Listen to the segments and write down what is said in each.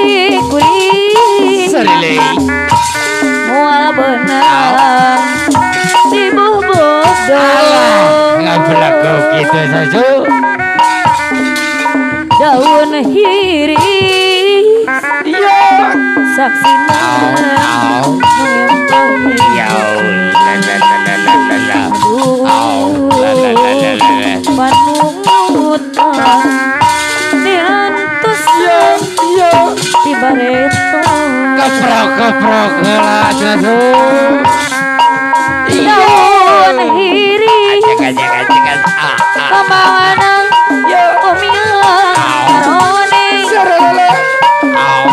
diri kuring Serilei moal beunang dibobodo. Alah, ngabelagog gitu saja. Daun hiris Iya. saksina Au, nu Yo, la la la la la la la. Au, la la la la la la. Panutan diantos Yo, ti bareto. Keprok keprok heula cenah tuh. Daun hiris Acek acek acek ah ah. kemana Yo, umiang karone serelele. Au,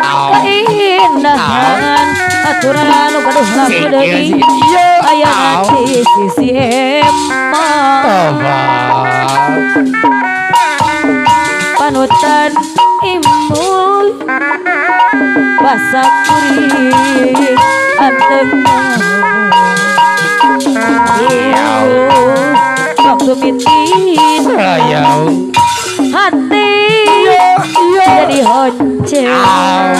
au. Keindahan aturan anu gaduh laku Sing, deui sing. Yo, aya au. di sisi emang Tobat. Panutan imbul basa kuring antengna waktu mitin Sayau. Hati jadi honce Au,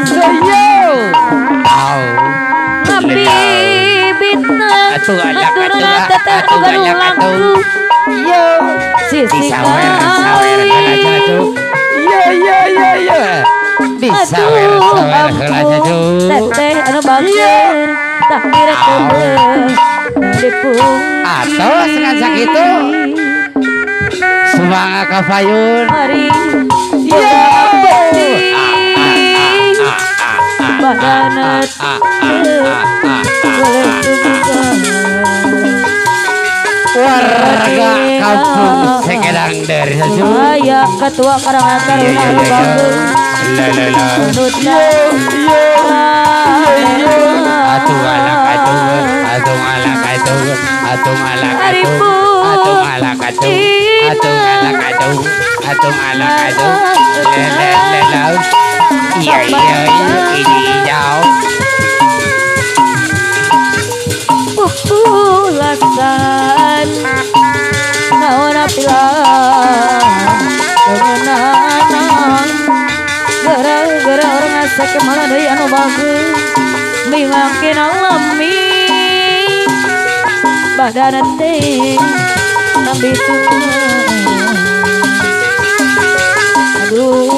sayau. Au. Ngabibitna Atuh alak, aturan atuh, teteh atuh nu gaduh alak, laku atuh. Yo. Sisi Disawer, sawer heula cenah tuh. Yo yo yo yo. Disawer, Aduh, sawer heula cenah tuh. Teteh anu bager takdir Au. Dipung Atos ngan sakitu. Semangat ka payun. Hari Yo. Bekti Ah, ah, ah, ah, ah, ah, Badana ah, ah, ah, ah, boleh ah, ah. suka. Warga kampung Sekedang dari saja. Aya ketua Karang Iya Taruna iya anu iya. bager La la la. Panutan Yo yo. Atuh alak atuh, atuh alak atuh, atuh alak atuh, atuh alak atuh, atuh alak atuh, atuh alak atuh. La la la la. Iya iya iya ini jauh. Pupulasan naon pilah leungeunana gara-gara orang ngasek malah deui anu bagus mingangkeun alami badan teh nambi aduh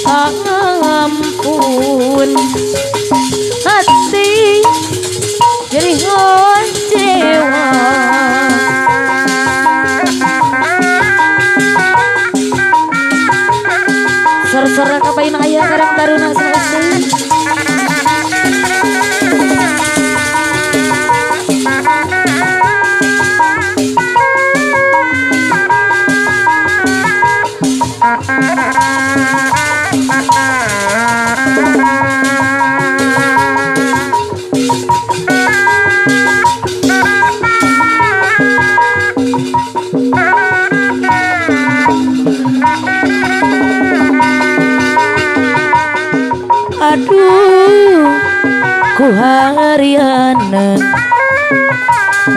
ampun hati jadi kecewa. Sor-sor kapain aya Karang Taruna selesai. Aduh ku hariana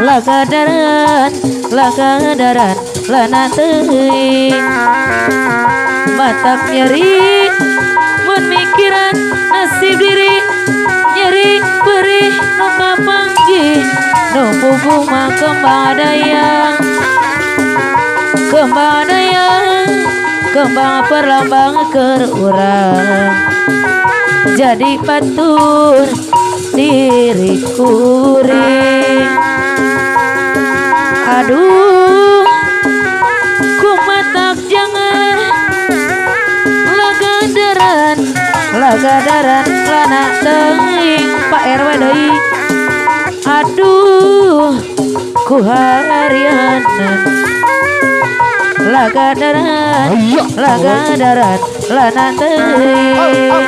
lagadaran lagadaran lana teuing matak nyeri mun mikiran nasib diri nyeri perih nu kapanggih nu puguh mah kembang daya kembang daya kembang perlambang keur urang jadi batur diri kuring. Aduh kumatak jangan lagadaran lagadaran lana teuing Pak RW deui. Aduh ku hariana lagadaran lagadaran lana teuing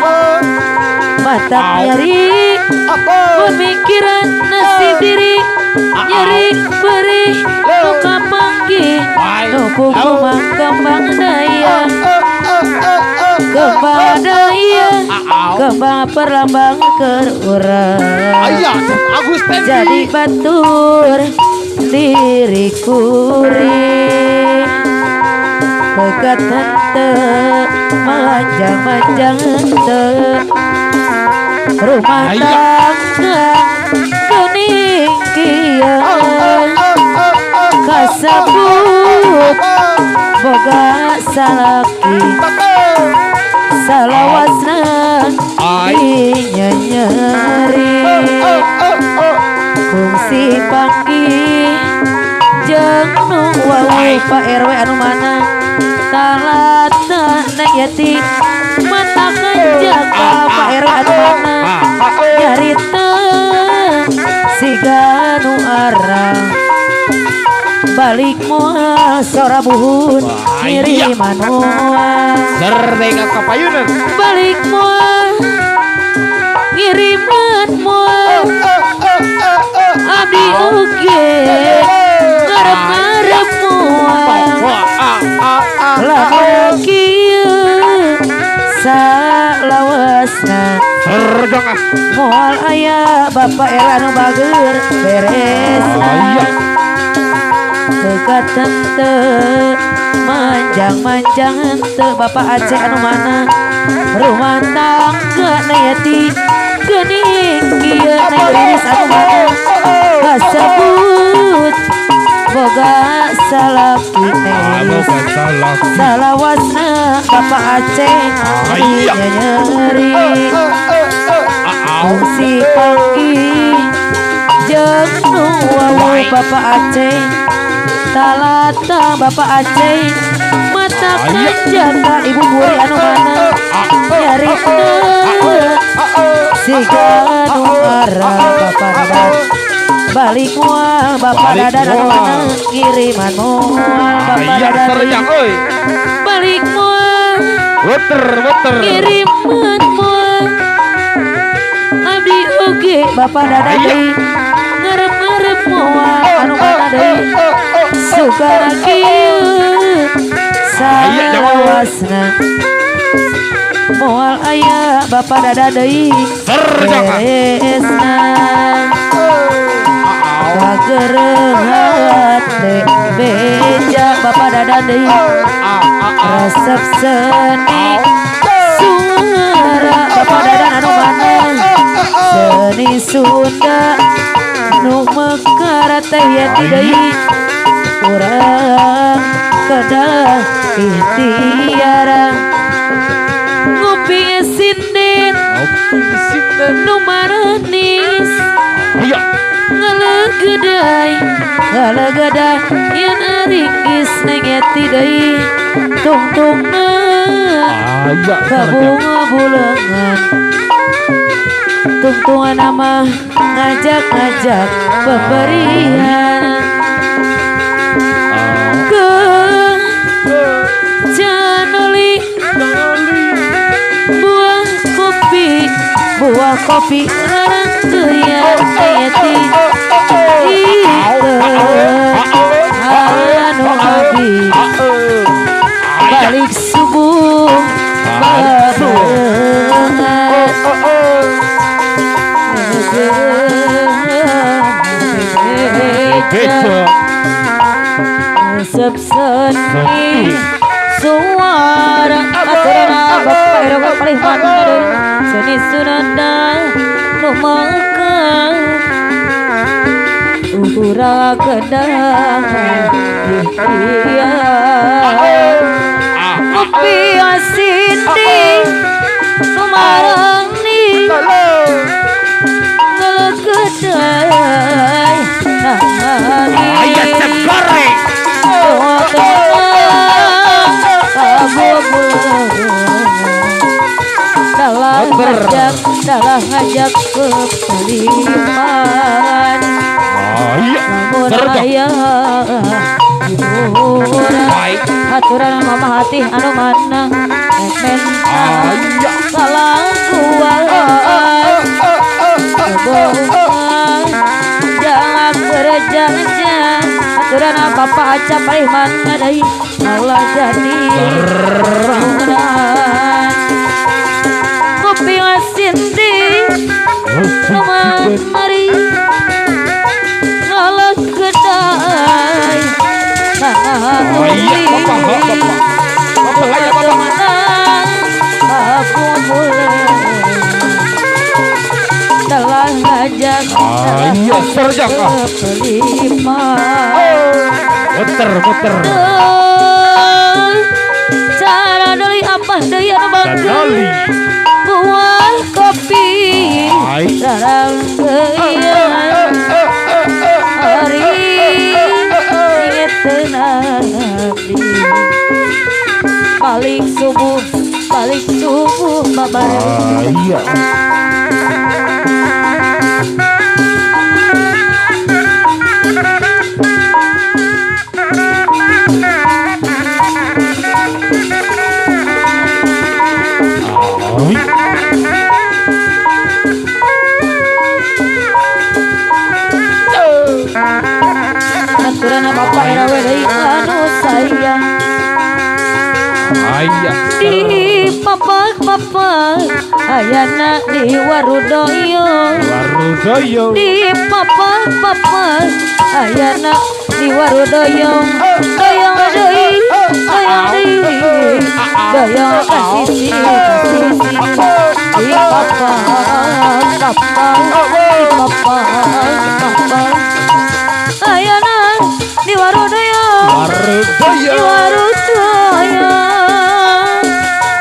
matak nyeri pemikiran nasib diri nyeri perih nu kapanggih nu puguh mah kembang daya kembang daya kembang perlambang keur urang jadi batur diri kuring. Pegat henteu manjang-manjang henteu rumah tangga geuning kieu kasebut boga salaki salawasna dinyenyeri kungsi panggih jeung nu wawuh Pak RW anu mana talata Neng Yeti mata kanjaka Pak RW anu mana nyarita siga nu arah balik moal sora buhun ngiriman moal serdeka kapayunan balik moal ngiriman moal abdi oge ngarep-ngarep moal lamun kieu salawasna moal aya Bapak era anu bager beresna pegat henteu manjang-manjang henteu Bapak Aceh anu mana rumah tangga Neng Yeti geuning kieu Neng Riris anu mana kasebut boga salaki Neng Riris salawasna Bapak Aceh nyeri kungsi panggih jeung nu wawuh Bapak Aceh talata Bapak Aceh mata kanjaka Ibu Buri anu mana nyarita siga nu arah Bapak Dadan balik moal Bapak Dadan anu mana ngiriman moal Bapak Dadan balik moal ngiriman moal abdi oge Bapak Dadan deui ngarep-ngarep moal anu mana deui sugana kieu salawasna moal aya Bapak Dada deui beresna kagereuhat teh beja Bapak Dada deui resep seni suara Bapak Dada anu mana seni Sunda nu mekar teh Yeti deui urang kedah ikhtiara ngopi sinden nu marenis ngalegedai ngalegedai yen aringis Neng Yeti deui tungtungna kabunga bulengan tungtungan mah ngajak-ngajak pemberian ke Janoli buah kopi rarangkeyan Yeti itu anu abdi balik subuh barengan resep seni suara aturana Bapak RW paling mana seni Sunda nu mekar urang kedah ikhtiar ngopi asin di nu marangni ngalekedai Ayah goreng dalah ngajak ke peliman namun ayah hiburan aturan mama hati anu mana menta kalakuan kebohongan jangan berjanjian aturan papa aca paling mana deui Allah jadi kopi asin di mari ngalah kedai. Serjak ah. Muter muter. Cara doli apa deui anu bangkeun. Buah kopi. Rarangkeun. Ari ingeteun abdi. Balik subuh babareng. Iya. Aturan bapak RW deui anu sayang. Di papak-papak ayana di Warudoyo. Warudoyo. Di papak-papak ayana di Warudoyo. Doyong deui, doyong deui, doyong ka sisi ka sisi. Di papak-papak, di papak-papak ayana di Warudoyo. Warudoyo. Di Warudoyo.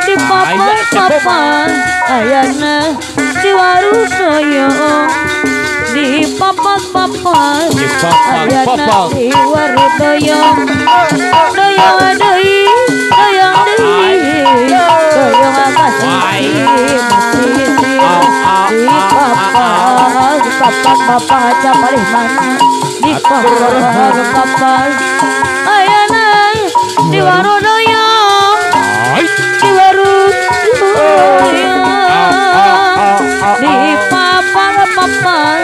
Di papak-papak ayana di Warudoyo. Di papak-papak ayana di Warudoyo. Doyong deui, doyong deui, doyong ka sisi ka sisi. Di papak-papak bapak capalih mana. Di papak-papak ayana di Warudoyo. Di Warudoyo. Di papak-papak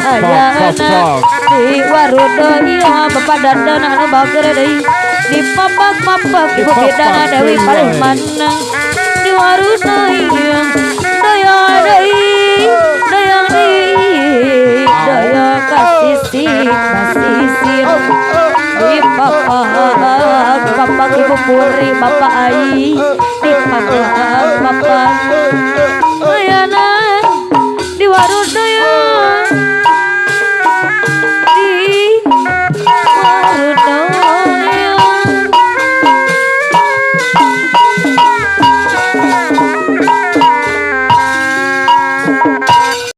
ayana di Warudoyo. Bapak dandan anu bager deui. Di papak-papak ibu bidana Dewi palih mana. Di Warudoyo. Doyong deui, doyong deui, doyong ka sisi ka sisi. Di papak papak ibu puri bapak ai. Di papak